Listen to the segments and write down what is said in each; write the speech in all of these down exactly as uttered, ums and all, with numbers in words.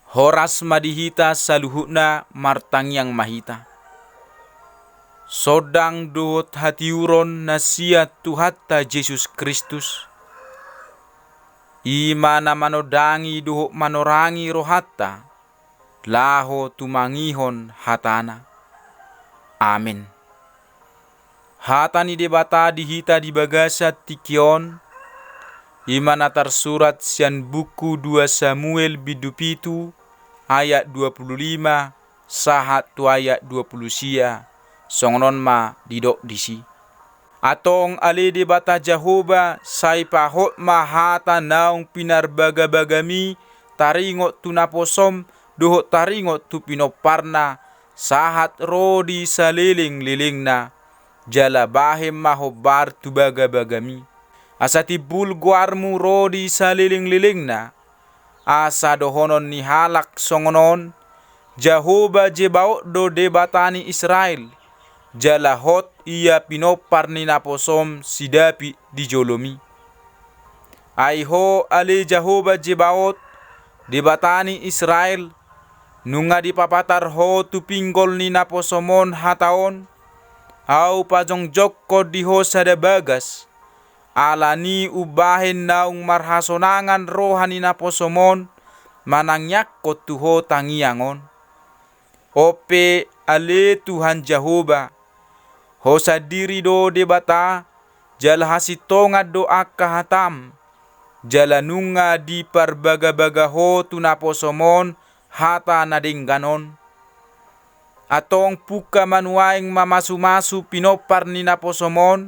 Horas ma di hita saluhutna, martangiang ma hita. Sondang dohot hatiuron na sian Tuhanta Jesus Kristus, i ma na manondangi dohot manorangi rohanta, laho tumangihon hatana. Amen. Hata ni Debata di hita di bagasan tingki on, i ma na tarsurat sian buku dua Samuel bindu pitu ayat dua pulu lima sahat tu ayat dua pulu sia, songon on ma didok disi. Antong ale Debata Jahowa, sai pahot ma hata naung pinarbagabagami taringot tu naposom dohot taringot tu pinomparna, sahat ro di salelenglelengna, jala bahen ma hombar tu bagabagami. Asa timbul goarmu ro di salelenglelengna, asa dohonon ni halak songon on: Jahowa Zebaot do Debata ni Israel, jala hot ia pinompar ni naposom si David di jolomi. Ai ho ale Jahowa Zebaot, Debata ni Israel, nunga dipapatar ho tu pinggol ni naposom on hata on, ahu pajongjongkon di ho sada bagas, ala ni umbahen naung marhasonangan roha ni naposom on manangiangkon tu ho tangiang on. On pe ale Tuhan Jahowa, ho sandiri do Debata, jala hasintongan do angka hatam, jala nunga diparbagabaga ho tu naposom on hata na denggan on. Antong pungka ma nuaeng mamasumasu pinompar ni naposom on,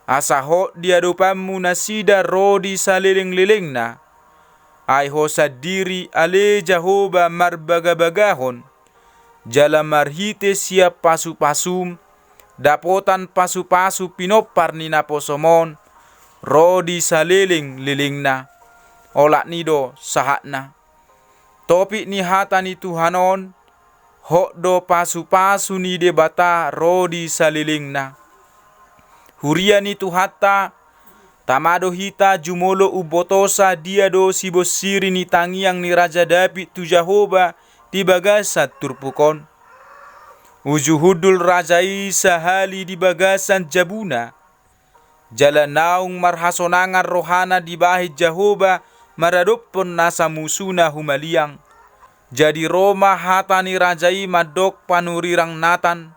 asa hot di adopanmu nasida ro di salelenglelengna. Ai ho sandiri ale Jahowa marbagabagahon, jala marhite sian pasupasum dapotan pasupasu pinompar ni naposom on ro di salelenglelengna. Olat ni do sahatna. Topik ni hata ni Tuhan on: Hot do pasupasu ni Debata ro di salelengna. Huria ni Tuhanta, tama do hita jumolo umbotosa dia do sibonsiri ni tangiang ni Raja David tu Jahowa di bagasan turpuk on. Uju hundul raja i sahali di bagasan jabuna, jala naung marhasonangan rohana dibahen Jahowa maradophon nasa musuna humaliang. Jadi ro ma hata ni raja i mandok panurirang Natan.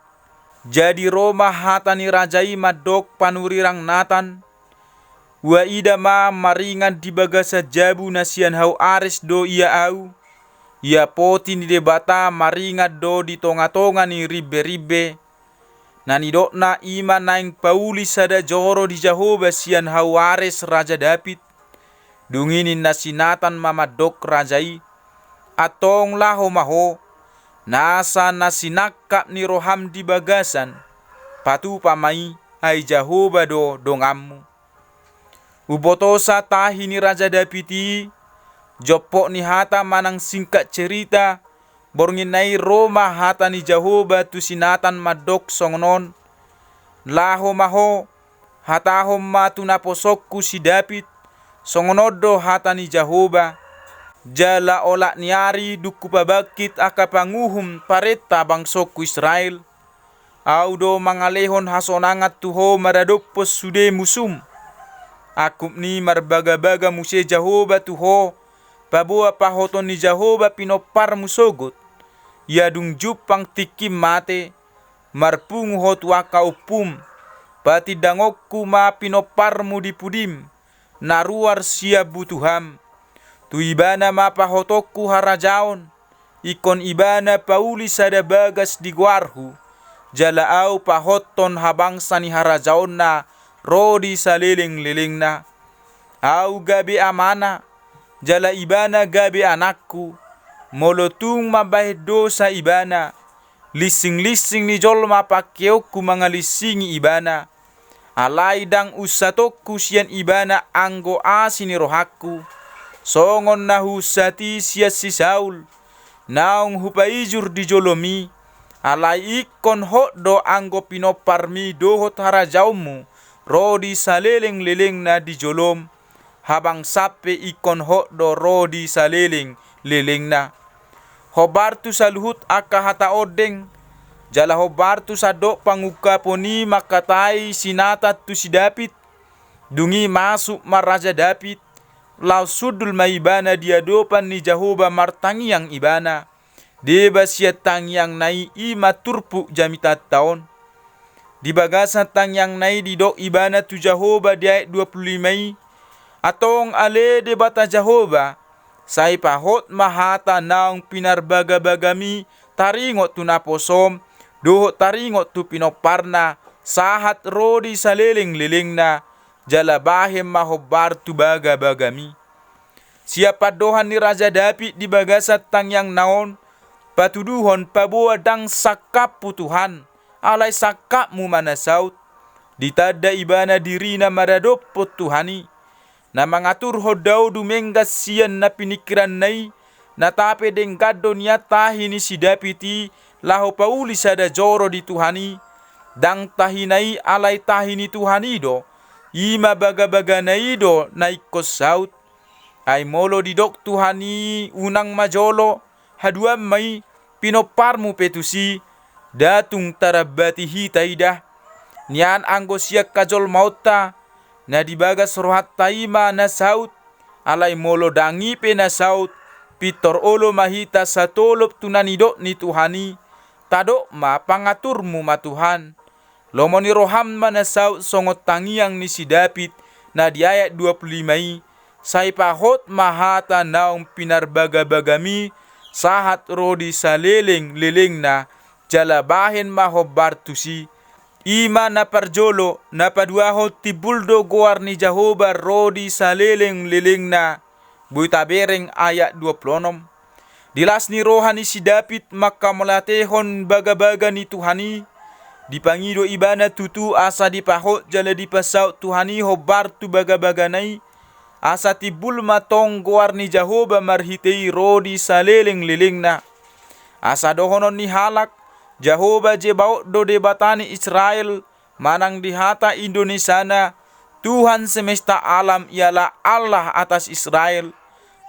Jadi ro ma hata ni raja i mandok panurirang Natan: Huaida ma maringan di bagasan jabu na sian hau ares do ia ahu. Ia poti ni Debata maringan do di tongatonga ni rimberimbe. Na nidokna i ma naeng pauli sada joro di Jahowa sian hau ares Raja David. Dung i ninna si Natan ma mandok raja i: Antong laho ma ho, nasa na sinangkap ni roham di bagasan, patupa ma i, ai Jahowa do donganmu. Umbotosa tahi ni Raja David i, jompok ni hata manang singkat cerita, borngin na i ro ma hata ni Jahowa tu si Natan mandok songon on: Laho ma ho, hatahon ma tu naposongku si David: Songon on do hata ni Jahowa: Jala olat ni ari dung hupabangkit angka panguhum parenta bangsongku Israel, ahu do mangalehon hasonangan tu ho maradophon sude musum. Angkup ni marbagabaga muse Jahowa tu ho, paboa pahoton ni Jahowa pinomparmu sogot. Ia dung jumpang tingkim mate, marpungu ho tu angka ompum. Patindangonku ma pinomparmu di pudim, na ruar sian butuham. Tu ibana ma pahotonku harajaon, ingkon ibana pauli sada bagas di goarhu, jala ahu pahothon habangsa ni harajaonna ro di salelenglelengna. Ahu gabe amana, jala ibana gabe anakku. Molo tung mambahen dosa ibana, lisinglinsing ni jolma pangkeonku mangalinsingi ibana. Alai ndang unsatonku sian ibana anggo asi ni rohangku, songon na huunsat i sian si Saul, naung hupaijur di jolomi. Alai ingkon hot do anggo pinomparmi dohot harajaonmu ro di salelenglelengna di jolom, habangsa pe ingkon hot do ro di saleleng lelengna. Hombar tu saluhut angka hata ondeng, jala hombar tu sandok pangungkapon i mangkatai si Natan tu si David. Dung i masuk ma raja David, laos sundul ma ibana di adopan ni Jahowa martangiang ibana. Deba sian tangiangna i, i ma turpuk jamitanta on. Di bagasan tangiangna i didok ibana tu Jahowa di ayat dua pulu lima i: Antong ale Debata Jahowa, sai pahot ma hata naung pinarbagabagami taringot tu naposom, dohot taringot tu pinomparna, sahat ro di salelenglelengna, jala bahen ma hombar tu bagabagami. Sian pandohan ni raja David di bagasan tangiangna on, patuduhon paboa ndang sangkaphu Tuhan, alai sangkapmu ma na saut. Ditanda ibana dirina maradophon Tuhan i. Na mangaturhon dao dumenggan sian na piningkiranna i, na tape denggan do nian tahi ni si David i, laho pauli sada joro di Tuhan i. Ndang tahina i, alai tahi ni Tuhan i do. I ma bagabagana i do na ingkon saut. Ai molo didok Tuhan i: Unang ma jolo, haduan ma i, pinomparmu pe tusi, nda tung tarambati hita ida. Nian anggo sian hajolmaonta, na di bagas rohanta i ma na saut. Alai molo ndang i pe na saut, pintor olo ma hita satolop tu na nidok ni Tuhan i. Tadok ma, pangaturmu ma Tuhan. Lomo ni roham ma na saut songon tangiang ni si David na di ayat dua pulu lima i: Sai pahot ma hata naung pinarbagabagami, sahat ro di salelenglelengna, jala bahen ma hombar tusi. I ma na parjolo. Na paduahon, timbul do goar ni Jahowa ro di salelenglelengna. Boi tabereng ayat dua pulu onom. Di las ni roha ni si David mangkamauliatehon bagabaga ni Tuhan i, dipangido ibana tutu asa dipahot jala dipasaut Tuhan i hombar tu bagabagana i, asa timbul ma tong goar ni Jahowa marhite i ro di salelenglelengna. Asa dohonon ni halak, Jahowa Zebaot do Debata ni Israel, manang di hata Indonesiana, Tuhan semesta alam ialah Allah atas Israel.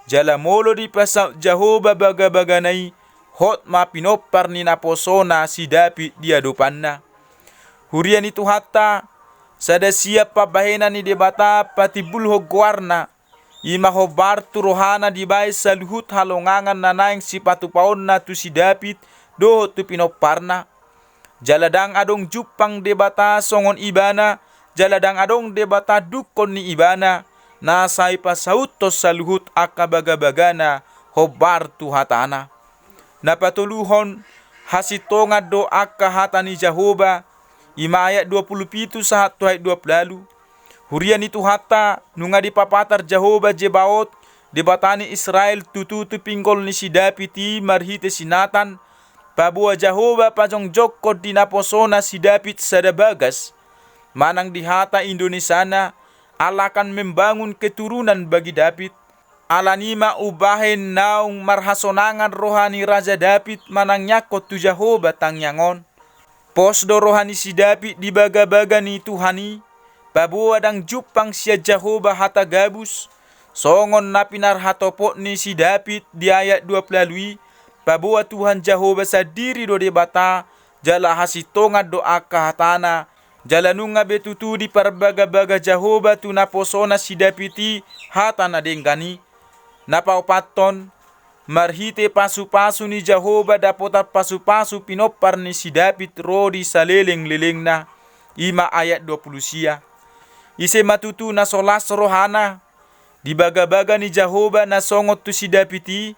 Jala molo dipasaut Jahowa bagabagana i, hot ma pinompar ni naposona si David di adopanna. Huria ni Tuhanta, sada sian pambahenan ni Debata patimbulhon goarna, i ma hombar tu rohana dibahen saluhut halongangan na naeng sipatupaonna tu si David dohot tu pinomparna. Jala ndang adong jumpang Debata songon ibana, jala ndang adong Debata dungkon ni ibana, na sai pasauthon saluhut angka bagabagana hombar tu hatana. Na patoluhon, hasintongan do angka hata ni Jahowa, i ma ayat dua pulu pitu sahat tu ayat dua pulu ualu. Huria ni Tuhanta, nunga dipapatar Jahowa Zebaot, Debata ni Israel, tutu tu pinggol ni si David i marhite si Natan, paboa Jahowa pajongjongkon di naposona si David sada bagas. Manang di hata Indonesiana, Allah akan membangun keturunan bagi David. Alani i ma umbahen naung marhasonangan roha ni raja David manangiangkon tu Jahowa tangiang on. Pos do roha ni si David di bagabaga ni Tuhan i, paboa ndang jumpang sian Jahowa hata gabus, songon na pinarhatopot ni si David di ayat dua pulu ualu i, paboa Tuhan Jahowa sandiri do Debata, jala hasintongan do angka hatana, jala nunga be tutu diparbagabaga Jahowa tu naposona si David i hata na denggan i. Na paopathon, marhite pasupasu ni Jahowa dapotan pasupasu pinompar ni si David ro di salelenglelengna, i ma ayat dua pulu sia. Ise ma tutu na so las rohana di bagabaga ni Jahowa na songon tu si David i?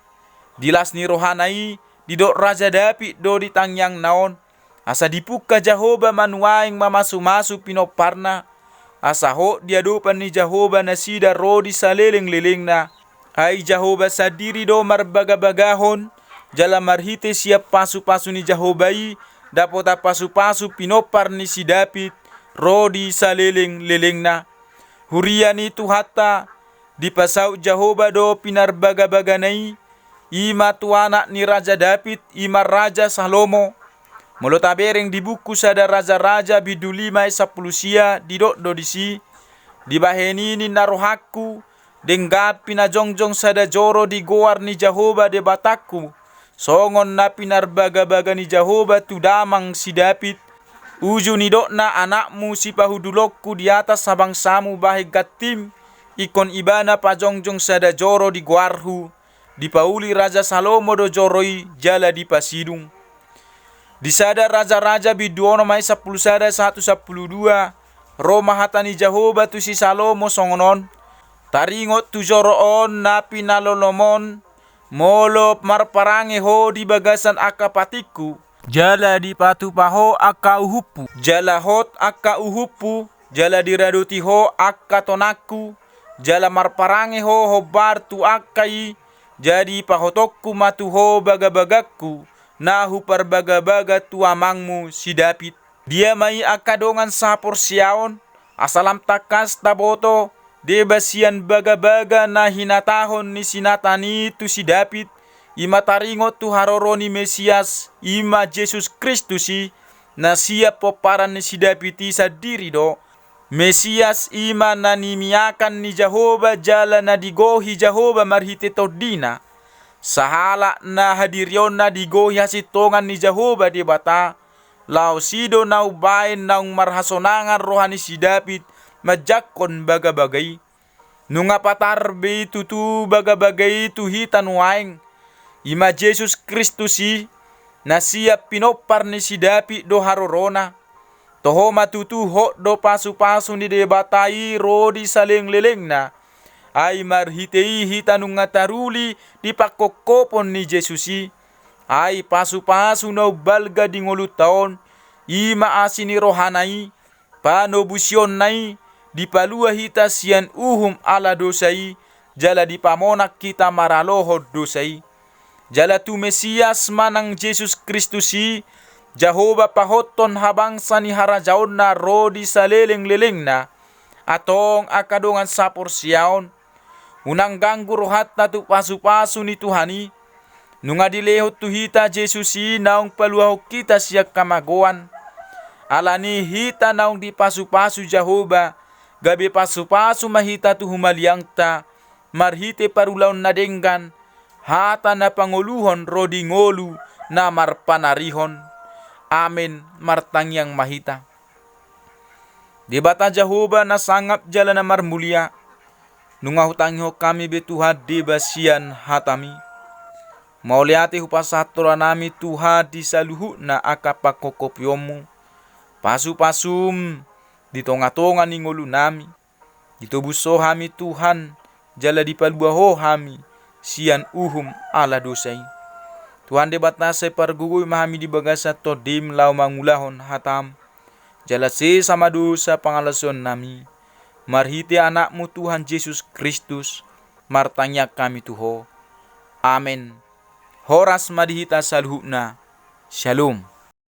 Di las ni rohana i, didok raja David do di tangiangna on, asa dipungka Jahowa ma nuaeng mamasumasu pinomparna, asa hot di adopan ni Jahowa nasida ro di salelenglelengna. Ai Jahowa sandiri do marbagabagahon, jala marhite sian pasupasu ni Jahowa i, dapotan pasupasu pinompar ni si David ro di salelenglelengna. Huria ni Tuhanta, dipasaut Jahowa do pinarbagabagana i, i ma tu anak ni raja David, i ma raja Salomo. Molo tabereng di buku sada Raja-raja bindu lima ayat sampulu sia, didok do disi: Dibahen i ninna rohangku, denggan pinajongjong sada joro di goar ni Jahowa Debatangku, songon na pinarbagabaga ni Jahowa tu damang si David, uju nidokna, anakmu sipahundulonku di atas habangsamu bahen gantim, ingkon ibana pajongjong sada joro di goarhu. Dipauli Raja Salomo do joro i jala dipasidung. Di sada Raja-raja bindu onom ayat sampulu sada sahat tu sampulu dua, ro ma hata ni Jahowa tu si Salomo songon on: Taringot tu joro on na pinalolom on, molo marparange ho di bagasan angka patikku, jala dipatupa ho angka uhumhu, jala hot angka uhumhu, jala diradoti ho angka tonangku, jala marparange ho hombar tu angka i, jadi pahotonku ma tu ho bagabagangku, na huparbagabaga tu amangmu si David. Dia ma i angka dongan sahaporseaon, asa lam tangkas taboto, deba sian bagabaga na hinatahon ni si Natan i tu si David, i ma taringot tu haroro ni Mesias, i ma Jesus Kristus i, na sian pomparan ni si David i sandiri do. Mesias i ma na nimiakan ni Jahowa jala na digohi Jahowa marhite tondina. Sahalak na hadirionna digohi hasintongan ni Jahowa Debata, laos i do na umbahen naung marhasonangan roha ni si David manjangkon bagabaga i. Nunga patar be i tutu bagabaga i tu hita nuaeng, i ma Jesus Kristus i, na sian pinompar ni si David do harorona. Toho ma tutu hot do pasupasu ni Debata i ro di salelenglelengna. Ai marhite i hita nunga taruli di pangkophopon ni Jesus i. Ai pasupasu na umbalga di ngolunta on, i ma asi ni rohana i, panobusonna i, dipalua hita sian uhum ala dosa i, jala dipamonang hita maralohon dosa i. Jala tu Mesias manang Jesus Kristus i, Jahowa pahothon habangsa ni harajaonna ro di salelenglelengna. Antong angka dongan saporseaon, unang ganggu rohanta tu pasupasu ni Tuhan i. Nunga dilehon tu hita Jesus i naung paluahon hita sian hamagoan. Alani hita naung dipasupasu Jahowa, gabe pasupasu ma hita tu humaliangta, marhite parulaon na denggan, hata na pangoluhon ro di ngolu na marpanarihon. Amen. Martangiang ma hita. Debata Jahowa na sangap jala na marmulia, nunga hutangihon hami be Tuhan deba sian hataMi. Mauliate hupasahat tu rohaNami Tuhan di saluhutna angka pangkophopionMu. PasuPasuM di tongatonga ni ngolunami. Ditobus Ho hami Tuhan, jala dipalua Ho hami sian uhum ala dosa i. Tuhan Debata, sai pargogoi ma hami di bagasan TondiM laho mangulahon hataM. Jala sesa ma dosa pangalaosionnami. Marhite AnakMu Tuhan Jesus Kristus, martangiang hami tu Ho. Amen. Horas ma di hita saluhutna. Syalom.